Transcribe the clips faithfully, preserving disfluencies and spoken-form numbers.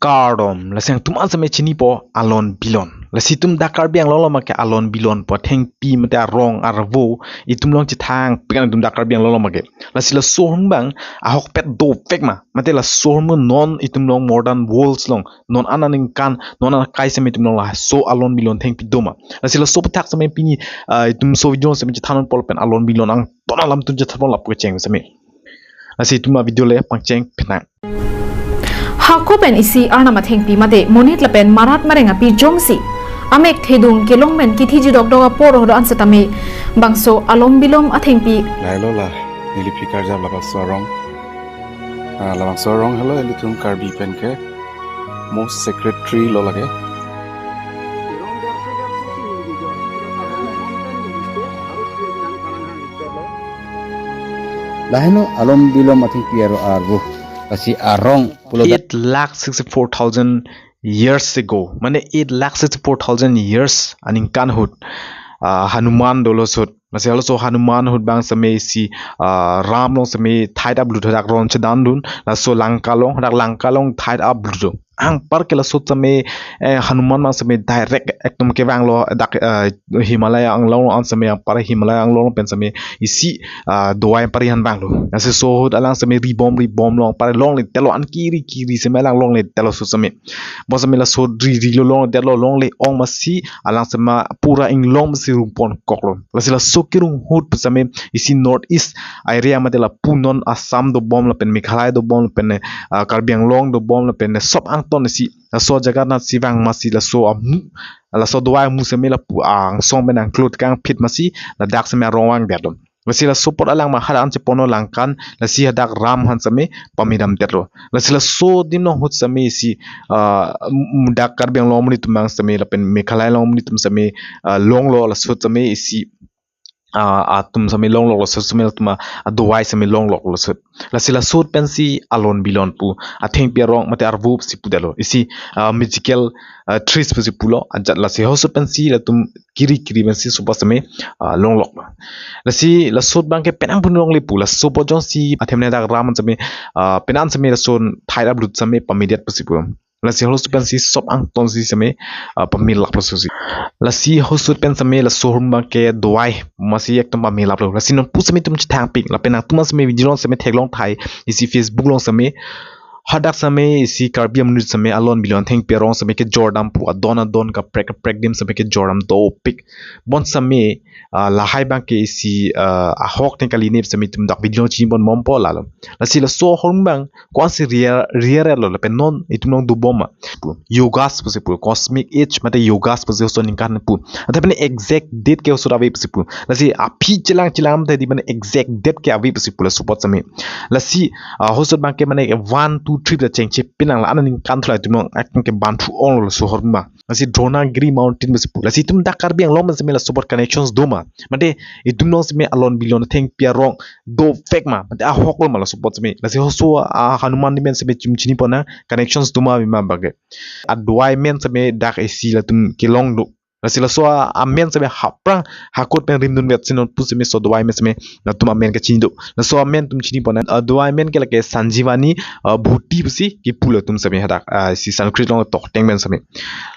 Kardom, lasi nangtum an seme chinipo Alon Bilon. Lasi itum dak Karbi Anglong along make Alon Bilon pu athengpi mate arong arvo itum along chethang pik nangtum dak Karbi Anglong along make. Lasi laso ahormu abang ahokpet dovek ma, mate laso ahormu non itum along modern worlds along, non aningkan, non akai seme itum along laso Alon Bilon thengpi do ma. Lasi laso aphuthak seme pini, ah, itum laso video seme chethan ponpo lapen Alon Bilon angton alam itum chethan pon lapu kecheng seme. Lasi itum avideo le pangcheng phenang. Hako pen isi Arnam athengpi mate monit lapen marat mareng api jongsi amek thedung kelong pen kithi jidok dok apor hodo an setame bangso Alon Bilon athengpi. Lailo la neli phli karjap labangso arong. Ah, labangso arong helo ilitum Karbi pen ke most sacred tree lo lake. Laheno Alon Bilon athengpi aro arvo. Lasi arong pulo da- Eight lakh sixty-four thousand years ago, mane eight lakh sixty-four thousand years aningkan ahut, ah, Hanuman dolo ahut. Lasi halaso Hanuman ahut abang seme isi, ah, Ram along seme thait aplut hadak ron chedandun. Laso Lanka along, hadak Lanka along thait aplut do. Anpar ke laso seme, eh, Hanuman abang seme direct ekdom kevanglo dak, eh, Himalaya anglong an seme anpar Himalaya anglong pen seme isi, ah, dovai anpar han vanglo. Lasi laso ahut alang seme ribom ribom along anpar longledetlo, an kiri kiri seme alang longledetlo laso seme. Bonseme laso ri ri lo longledetlo, longle-ong masi alang seme pura inglong masi rung pon koklo. Lasi laso kerung ahut pu seme isi North East area mate lapu non Assam dobom lapen Meghalaya dobom lapen, ah, Karbi Anglong dobom lapen sop angton isi laso ajaga anat si vang masi laso amu, laso dovai amu seme lapu angsong pen angklot kangphit masi ladak seme arong vangdetlo. Lasi laso apot alang ma hadak an cheponlo Lanka an, lasi hadak Ram aphan seme pamedamdetlo. Lasi laso adim along ahut seme isi, ah, m-, dak Karbi Anglong amonit atum abang seme lapen Meghalaya along amonit atum seme, ah, longlo laso ahut seme isi, ah, atum seme longlo laso ahut seme atum, ah, dovai seme longlo laso ahut. Lasi laso ahut pensi Alon Bilon pu athengpi arong mate arvo si pudetlo. Isi, ah, magical, ah, trees pusi pulo. Ajat lasi laso ahut pensi latum kiri kiri pensi sopo seme, ah, longlok. Lasi laso ahut abang ke penang pun longle pu. Laso apot jongsi athemne dak Ram an seme, ah, penang seme laso thait aplut seme pamedet pusi pu. Lasi halaso ahut pensi sop angton si seme, ah, pamelaplo laso si. Lasi halaso ahut pen seme laso ahormu abang ke dovai masi ekdom pamelaplo. Lasi nonpu seme itum chethang pik lapen nangtum an seme video along seme theklong thai isi Facebook along seme hadak seme isi Karbi amonit seme Alon Bilon athengpi arong seme kejordam pu adon adon kaprek kaprek adim seme kejordam dopik. Bonseme, ah, lahai abang ke isi, ah, ahok atheng kali nep seme itum dak video chini pon bompo lalo. Lasi laso ahormu abang ko-ansi rare, rare lo lapen non itum along dobom ma pu. Yugas pusi pu, cosmic age mate yugas pusi halaso aningkan pu. Athe mane exact date ke halaso ave pusi pu. Lasi aphi chelang chelang mate di mane exact date ke ave pusi pu laso apot seme. Lasi, ah, halaso ahut abang ke mane one, two, three ta chengche pinang la aningkan thulai itum along akan ke banthu onglo laso ahormu abang. Lasi Dronagiri Mountain pusi pu. Lasi itum dak Karbi Anglong pen seme laso apot connections do ma. Mate itum along seme Alon Bilon athengpi arong dovek ma. Mate ahoklo ma laso apot seme. Lasi halaso, ah, Hanuman adim pen seme itum chini pon nang connections do ma ave ma abang ke. Adovai amen seme dak isi latum kelong do. Lasi laso a-, amen seme aphrang hako pen rimdunvet si nonpu seme laso dovai amen seme latum amen kachini do. Laso amen itum chini pon nang, ah, dovai amen ke lake Sanjivani, ah, Bhuti pusi kipu latum seme hadak, ah, isi Sanskrit along tokteng pen seme.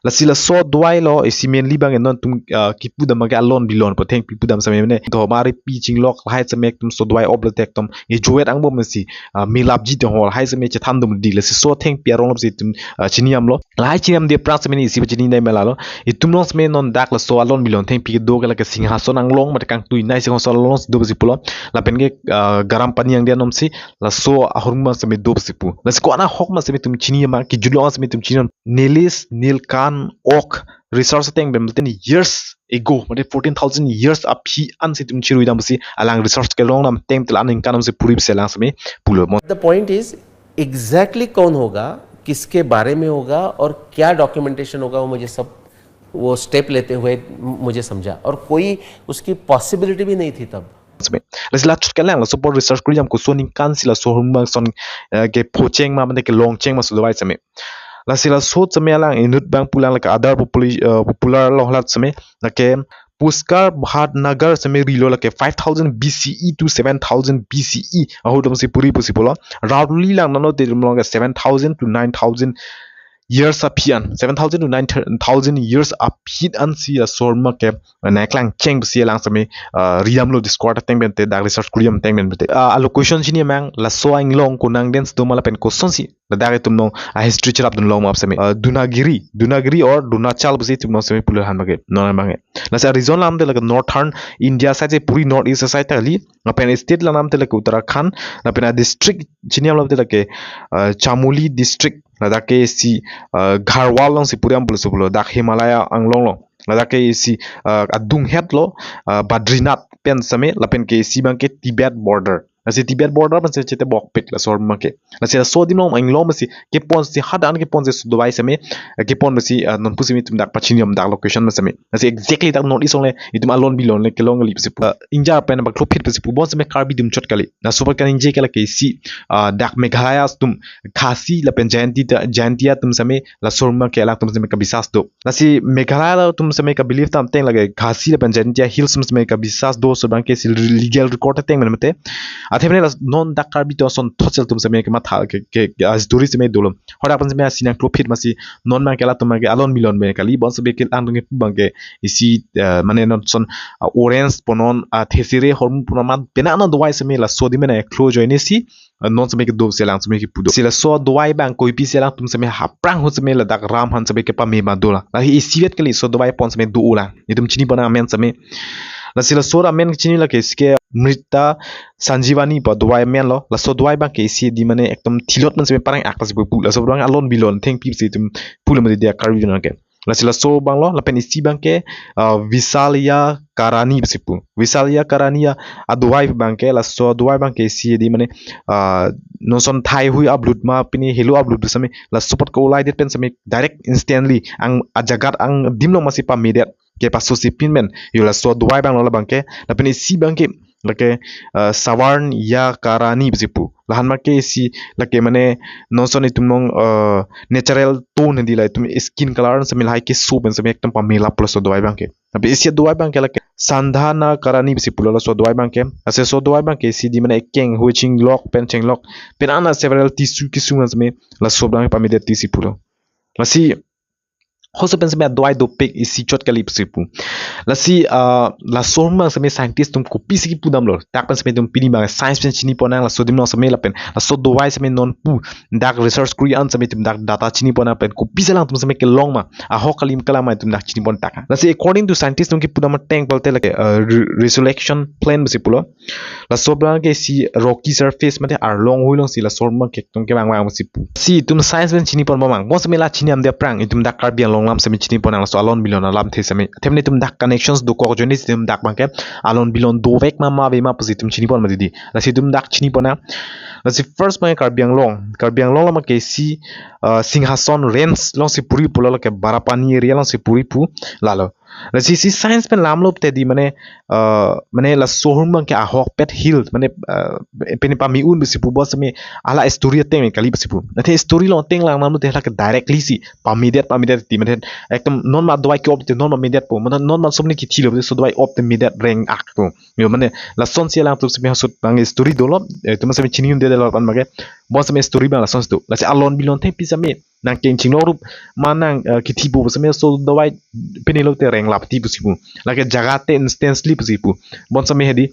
Lasi laso dovai lo isi mainly abang non itum, ah, kipudam abang ke Alon Bilon pu athengpi pudam seme mane. Dhohomari pi chinglok lahai seme itum laso dovai op le tek itum e joet angbong masi, ah, melapji te ho lahai seme chethan dum di. Lasi laso athengpi arong lo si itum, ah, chini damlo. Lahai chini damde aphrang seme isi pachini dam lalo. Itum along seme non dak laso Alon Bilon athengpi kedo ke lake Singhason anglong mate kangtui nei Singhason anglong si do pusi pulo. Lapen ke, ah, Garam Pani angdian anom si laso ahormu abang seme do pusi pu. Lasi ko-an ahok ma seme itum chini ma, kejut long seme itum chini. Niels Nilkanth Ok research ateng pen ten years ago, mane fourteen thousand years aphi an si itum chirui dam pusi alang research kelong dam ateng tel aningkan anom si puri pusi alang seme pulo. Mo- The point is, exactly कौन होगा, किसके बारे में होगा और क्या डॉक्यूमेंटेशन होगा, वो मुझे सब, वो स्टेप लेते हुए मुझे समझा, और कोई उसकी पॉसिबिलिटी भी नहीं थी तब। Seme. Lasi la chut kelang laso apot research kuri jam koson aningkan si laso ahormu abang son, eh, kephocheng ma mane kelongcheng ma laso dovai seme. Lasi laso ahut seme alang inut abang pulang lake other populi-, eh, popular lo halat seme. Lake Pushkar Bhatnagar seme rilo lake five thousand B C E to seven thousand B C E ahut atum si puri pusi pulo. Rauli lang nano te itum along ke seven thousand to nine thousand years aphi an, seven thousand to nine thousand years aphi an si laso ahormu ke, uh, nangklang cheng pusi alang sitame, uh, ridamlo Discord ateng pen te, dak research kuri ateng pen te. Uh, a location chini mang, laso a-inglong konang den si do ma lapen kosonsi ladak itum along a-history cherapdun long ma sitame, uh, Dunagiri, Dunagiri or Dunachal pusi itum along sitame pulo, lahan abangke, non abangke. Lasi a-region alam te lake Northern India side si puri, North East side ta kali. Lapen state alam te lake Uttarakhand, lapen a-district chini alam te lake, uh, Chamoli district, ladak ke isi, uh, Garhwal along si puri am pulo, so pulo, dak Himalaya anglong lo. Ladak ke isi, uh, adunghet lo, uh, Badrinath pen sitame, lapen ke isi abangke Tibet border. Lasi Tibet border pen si chete bokpik laso ahormu ke. Lasi laso adim along inglong pensi kepon si, hadak an kepon si laso adovai sitame, eh, kepon pensi, eh, nonpu sitame itum dak pachini am dak location pen sitame. Lasi exactly dak North East along le itum alon bilon le kelong kali pusi pu. Eh, ingjar pen bak klopit pusi pu, bonsitame Karbi atum chot kali. Laso apot kaningje ke lake isi, ah, dak Meghalaya atum, Khasi lapen Jaintia, Jaintia atum sitame laso ahormu ke alangtum sitame kabisas do. Lasi Meghalaya atum sitame ka-believe tam ateng lake Khasi lapen Jaintia Hills atum sitame kabisas do, laso abangke isi legal record ateng pen mate. Athe mane la non dak Karbi atum asonthot si latum sitame kematha ke, ke, ke, ah, story sitame dolo. Hadak pen sitame asi nangklopit masi non abangke latum abangke alon bilon pen kali, bonsitame ke alangtum kepu abangke isi, eh, mane non ason, ah, orange punon, ah, thesire hormu punon, mat penang an adovai sitame laso adim mane klo ajoine si, ah, non sitame kedo si alang sitame kepu do. Si laso adovai abang koipi si alangtum sitame aphrang ahut sitame ladak ram aphan sitame kepame ma dolang. Lake isivet kali laso adovai pon sitame do-olang. Itum chini pon amen sitame. Lasi laso amen chini lake isi ke Mrita Sanjeevani pu adovai amen lo. Laso adovai abangke isi di mane ekdom thilot man sitame pareng ak ta si pu. Laso abang alon bilon thengpi si itum pulo mati dia Karbi atum ke. Lasi laso abang lo, lapen isi abangke, ah, Visalya Karani pusi pu. Visalya Karani a, adovai abangke, laso adovai abangke isi di mane, ah, non ason thai hui ablut ma pini helo ablut sitame, laso apot ke-olai det pen sitame direct instantly ang ajagat angdim along masi pamedet ke paso si pin men. Yo laso adovai abang lo la abangke, lapen isi abangke lake, eh, Savarnya Karani pusi pu. Lahan abangke isi lake mane non ason itum along, eh, natural tone hedi la itum skin color sitame lahai keso pen sitame ekdom pame lap laso adovai abangke. Lapen isi adovai abangke lake Sandhana Karani pusi pulo laso adovai abangke. Lasi laso adovai abangke isi di mane ekeng hui chinglok pen chenglok pen ana several tissue kesung sitame laso abang pamedet ti si pulo. Lasi halaso pen sitame adovai dopik isi chot kali pusi pu. Lasi, ah, laso ahormu sitame scientist atum kopisi kepu damlo. Dak pen sitame itum pini abang science pen chini pon nang laso adim along sitame lapen laso adovai sitame nonpu dak research kuri an sitame itum dak data chini pon nang pen kopisi alangtum sitame kelong ma, ahok kali ma kalang ma itum dak chini pon tha. Lasi according to scientist atum kepu dam ateng pulote lake, ah, re-, resurrection plain pusi pulo. Laso abangke isi rocky surface mate arlong hui along si laso ahormu ke tong kevang vang pusi pu. Si itum science pen chini pon bom mang. Bonsitame la chini am dia aphrang itum dak Karbi Anglong alam sitame chini pon nang laso alon bilon alamthe sitame. Athe mane itum dak connections dokok ajoine si itum dak abangke alon bilon dovek ma ma ave ma pusi itum chini pon mati di. Lasi itum dak chini pon nang. Lasi first abangke Karbi Anglong. Karbi Anglong alam ke isi, uh, Singhason Range along si puri pulo, lake Barapani area along si puri pu lalo. Lasi isi science pen lamlo te di mane, uh, mane laso ahormu abangke ahokpet hill mane, uh, pini pame un pusi pu, bonsitame hala story ateng kali pusi pu. Athe story along ateng lang lamlo te lake directly si pamedet pamedet ti mane ekdom non ma adovai ke-op te non ma medet po, mane non ma somni kethilo te laso adovai op te medet reng ak po. Yo mane lason si alangtum sitame halaso abang story dolo, eh, itum sitame chini un-e det lapen abangke bonsitame story abang lason si do. Lasi alon bilon thengpi sitame nangkeng chinglok rup ma nang, eh, kethi po sitame laso adovai pini lote reng lap ti pusi pu. Lake jaga te instantly pusi pu. Bonsitame hedi,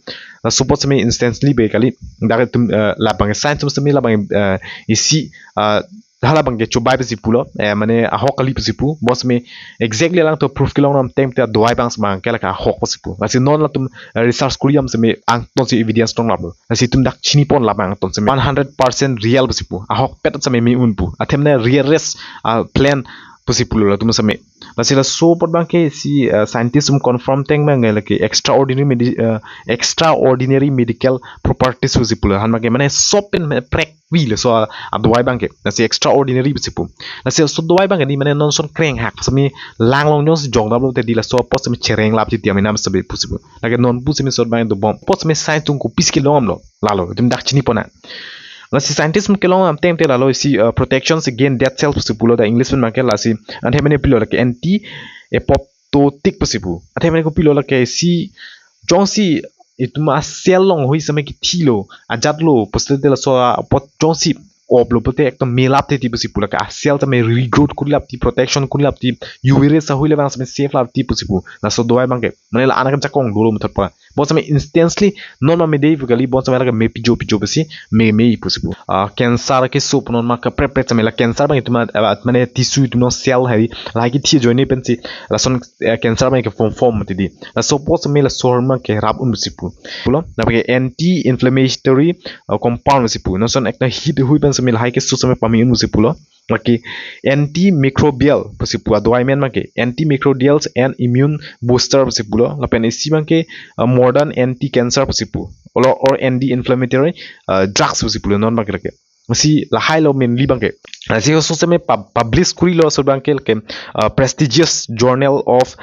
laso apot sitame instantly ave kali. Dak itum, eh, la abang science sitame la abang, eh, isi, eh, hala abangke chobai pusi pulo, eh, mane ahok kali pusi pu. Bonsitame exactly alangtum proof kelong nang ateng te adovai abang sitame ke lake ahok pusi pu. Lasi non latum, eh, research kuri am sitame angton si evidence tong laplo. Lasi itum dak chini pon la abang angton sitame one hundred percent real pusi pu. Ahokpet sitame me un pu. Athe mane rarest, ah, plant pusi pulo latum sitame. Lasi laso apot abangke isi, ah, scientist atum confirm ateng abangke lake extraordinary medi-, ah, extraordinary medical properties pusi pulo. Lahan abangke mane sob pen me prek vi laso, ah, adovai abangke. Lasi extraordinary pusi pu. Lasi laso adovai abangke di mane non ason kreng hak sitame lang long jongsi jong damlo te di laso apot sitame chereng lap ti ti amena sitame pusi pu. Lake nonpu sitame laso abang dobom. Apot sitame science atum kopisi kelong damlo. Lalo, itum dak chini pon nang. Lasi scientist atum kelong dam ateng te lalo isi, uh, protection against dead cells pusi pulo dak English pen abangke, lasi athe mane kopilo lake anti apoptotic pusi pu. Athe mane kopilo lake isi jongsi itum a-cell along hui sitame kethilo, ajatlo, pusi te laso apot jongsi op lo pute ekdom me lap te ti pusi pu, lake a cell tame regrowth kuri lap ti, protection kuri lap ti, U V rays ahui le bang same safe lap ti pusi pu. Laso dawai bangke mane la anak jakong dolo muthot pa. Bon same instantly non ma me dei pu kali, bon same lake me pijo pijo pusi me me pusi pu. Ah, cancer keso pu non ma kaprek prek same la cancer bang itum, ah, mane tissue itum non cell hai, lahai kethi ajoine pensi lason, eh, cancer bang ke form form ti di. Laso apot same laso ahormu ke rap un pusi pu. Pulo, lapen ke anti inflammatory, uh, compound pusi pu. Non ason ekta hit hui pen same lahai keso same pame un pusi pulo. Lake antimicrobial pusi pu adawai amen bangke antimicrobials and immune booster pusi pulo. Lapen isi bangke, uh, modern anti-cancer pusi pu. Olo or anti-inflammatory, uh, drugs pusi pulo non bangke lake. Si lahai lo mainly bangke. Lasi laso same pub-, publish kuri lo laso bangke lake, uh, prestigious Journal of,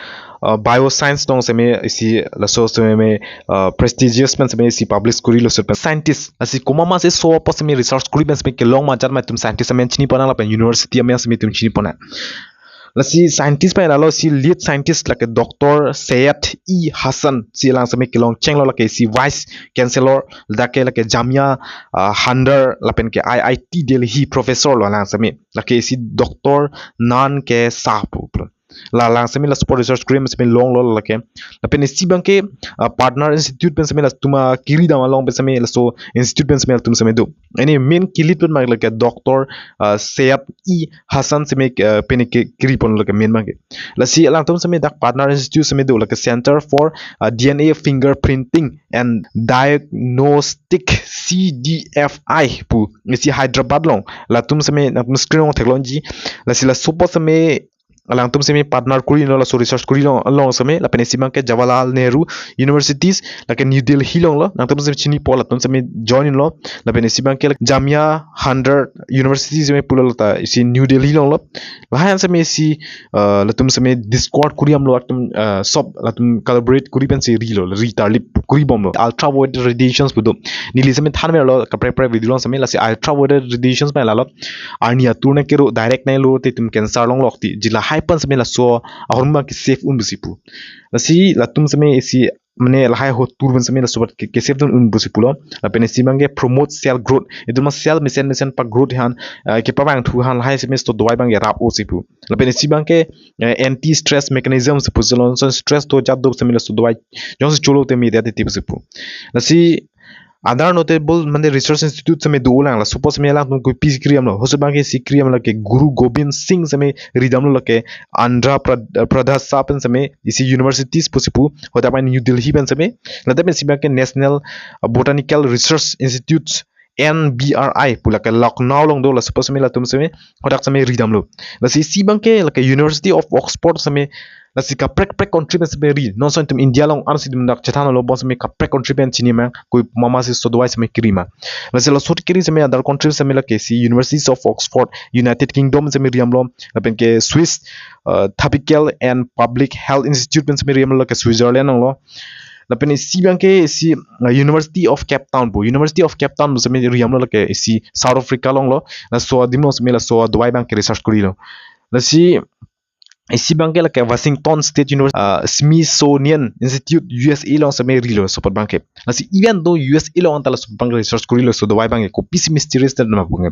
uh, Bioscience along same isi laso same, uh, prestigious pen same isi publish kuri lo laso pen. Scientist, lasi komat ma si laso apot same research kuri pen same kelong ma ajat ma itum scientist amen chini ponnang lapen university amen same itum chini ponnang. Lasi scientist pen lalo si lead scientist lake Doctor Syed E Hassan, si alang same kelong chenglo, lake si vice chancellor, lake lake Jamia, ah, Handar lapen ke I I T Delhi professor lo alang same, lake si Doctor Nan K Shah pu pu. La alang same laso apot research kuri pen same longlo lake. Lapen isi bangke, ah, partner institute pen same latum akiri dam along pen same laso institute pen same latum same do. Eni main kilit pen bang lake Doctor, uh, Syed E Hassan same, uh, pen ke kiri pon lake main bangke. Lasi alangtum same dak partner institute same do lake Center for, uh, D N A Fingerprinting and Diagnostic, C D F I pu. Isi Hyderabad along. Latum same, latum screen along theklongji. Lasi laso apot same alangtum same partner kuri lo laso research kuri lo along same, lapen isi bangke Jawaharlal Nehru Universities, lake New Delhi along lo, alangtum same chini po latum same join lo, lapen isi bangke Jamia Handar University same pulo lata isi New Delhi along lo. Lahai an same isi, uh, latum same Discord kuri am lo latum, uh, sob latum collaborate kuri pen si ri lo, ri tarlip kuri bom lo. Ultraviolet radiations pu do. Neli same than me lo kaprek prek video along same lasi ultraviolet radiations pen lalo arni atur nangkero direct nanglo te itum cancer longlok ti. Jila hai pen same laso ahormu ke safe un pusi pu. Lasi latum same isi mane lahai ho tur pen same laso apot ke, ke safe dun un pusi pulo. Lapen isi bangke promote cell growth. Itum ma cell mesen mesen pa growth han, eh, kepavangthu han lahai same laso dawai bangke rap o si pu. Lapen isi bangke, eh, anti stress mechanism si pu, jolon son stress do jat do same laso dawai jongsi cholo te me det ti pusi pu. Lasi other notable mane research institute same do lang, laso apot same alangtum kopi si kiri am lo. Laso bangke si kiri am lake Guru Gobind Singh same ridam lo lake Andhra Prad-, Pradesha pen same isi universities pusi pu. Hodak pen New Delhi pen same. Ladak pen isi bangke National Botanical Research Institute, N B R I pu lake Lucknow along do, laso apot same latum same hodak same ridam lo. Lasi isi bangke lake University of Oxford same lasi kaprek prek country pen same ri. Non son itum India along an si itum dak chethan lo, bon same kaprek country pen chini ma, komat ma si laso dawai same kiri ma. Lasi laso kiri same other country same lake si Universities of Oxford, United Kingdom same ri am lo, lapen ke Swiss, uh, Tropical and Public Health Institute pen same ri am lo lake Switzerland along lo. Lapen isi bangke isi, uh, University of Cape Town pu. University of Cape Town pu same ri am lo lake isi South Africa along lo. Laso adim along same laso dawai bangke research kuri lo. Lasi isi bangke lake Washington State University, uh, Smithsonian Institute, U S A along same ri lo laso apot bangke. Lasi even though U S A along anta laso apot bangke research kuri lo laso dawai bangke kopi si mysterious ta ma bangke.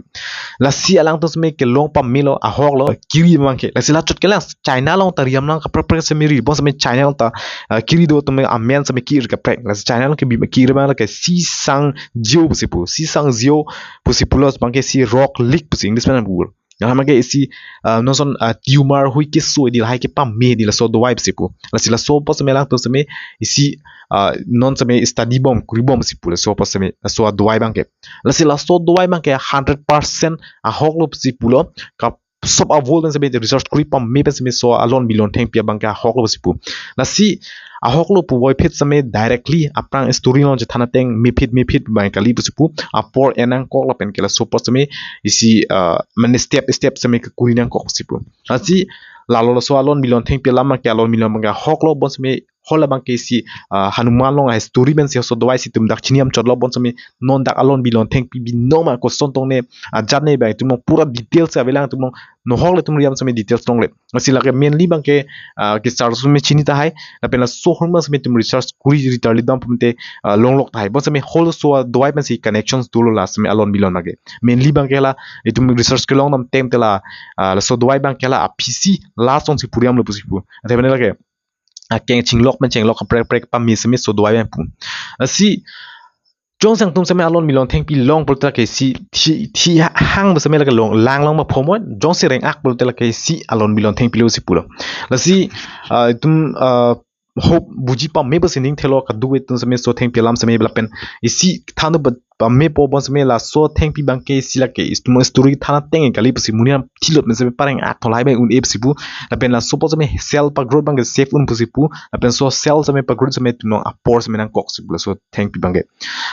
Lasi alangtum same kelong pame lo, ahok lo, kiri bangke. Lasi la chot kelang China along ta ri am lang kaprek prek same ri. Bon same China along ta, uh, kiri do atum amen same kiri kaprek. Lasi China along ke bi kiri bang lake Shishang Zhou pusi pu. Shishang Zhou pusi pulo bangke si Rock Leak pusi English pen pu. Yang lama ke isi, uh, non son, uh, tumor hui keso di lahai kepame di laso dawai pusi pu. Lasi laso apot same alangtum same isi, uh, non same study bom, kuri bom si pu laso apot same, laso adawai bangke. Lasi laso dawai bangke hundred percent ahok lo si pulo, kap sob a-world pen same research kuri pame pen same laso alon bilon thengpi abangke ahok lo si pu. Lasi ahok lo puvoiphit same directly aphrang story along chethan ateng mephit mephit bang kali pusi pu. Apor enangkok lapen ke laso apot same isi, ah, mane step step same kekuri nangkok si pu. Lasi lalo laso alon bilon thengpi alam ke alon bilon bangke ahok lo bon same Hala abang ke isi, ah, Hanuman along a-story pensi laso adovai si itum dak chini am chotlo bonsitame non dak alon bilon thengpi binong ma, koson tong ne, ah, ajat ne abang itum along pura details avelang itum along, nohok le itum riam sitame details longle. Lasi lake mainly abang ke, ah, ke sar sitame chini tahai, lapen laso ahormu sitame itum research kuri ri tarlidam pute, ah, longlok tahai. Bonsitame halaso adovai pensi connections dolo la sitame alon bilon abang ke. Mainly abang ke la itum research kelong dam tem te la, ah, laso adovai abang ke la aphisi la asonsi puriamlo pusi pu. Athe mane lake akeng chinglok pen chinglok kaprek prek pame sitame laso adovai abang pu. Lasi jongsi nangtum sitame alon bilon thengpi long pulote lake isi thi thi hang ba sitame lake long lang long ma phomoi, jongsi reng-ak pulote lake isi alon bilon thengpilo si pulo. Lasi, ah, itum, ah, hope buji pame pusi ning thelo kadokave atum sitame laso thengpi alam sitame lapen isi thanu ba pamepo bonsitame laso thengpi abang ke isi lake itum story than ateng kali pusi monit atum thilot pen sitame pareng-ak tholai abang un-e pusi pu. Lapen laso apot sitame self pa growth abang ke safe un pusi pu. Lapen laso self sitame pa growth sitame itum along apor sitame nangkok si pu laso thengpi abang ke.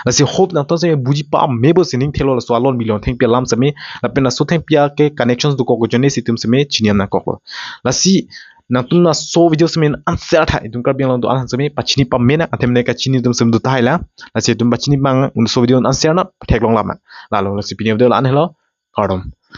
Lasi hope nangtum sitame buji pame pusi ning thelo laso alon bilon thengpi alam sitame. Lapen laso thengpi ake connections dokok ajoine si itum sitame chini am nangkoklo. Lasi nangtum laso video sitame answer tha itum Karbi Anglong do-an sitame pachini pame nang, athe mane kachini atum sitame do tahai la. Lasi itum pachini abang laso video answer na theklong lama. Lalo lasi pini video la-an helo. Kardom.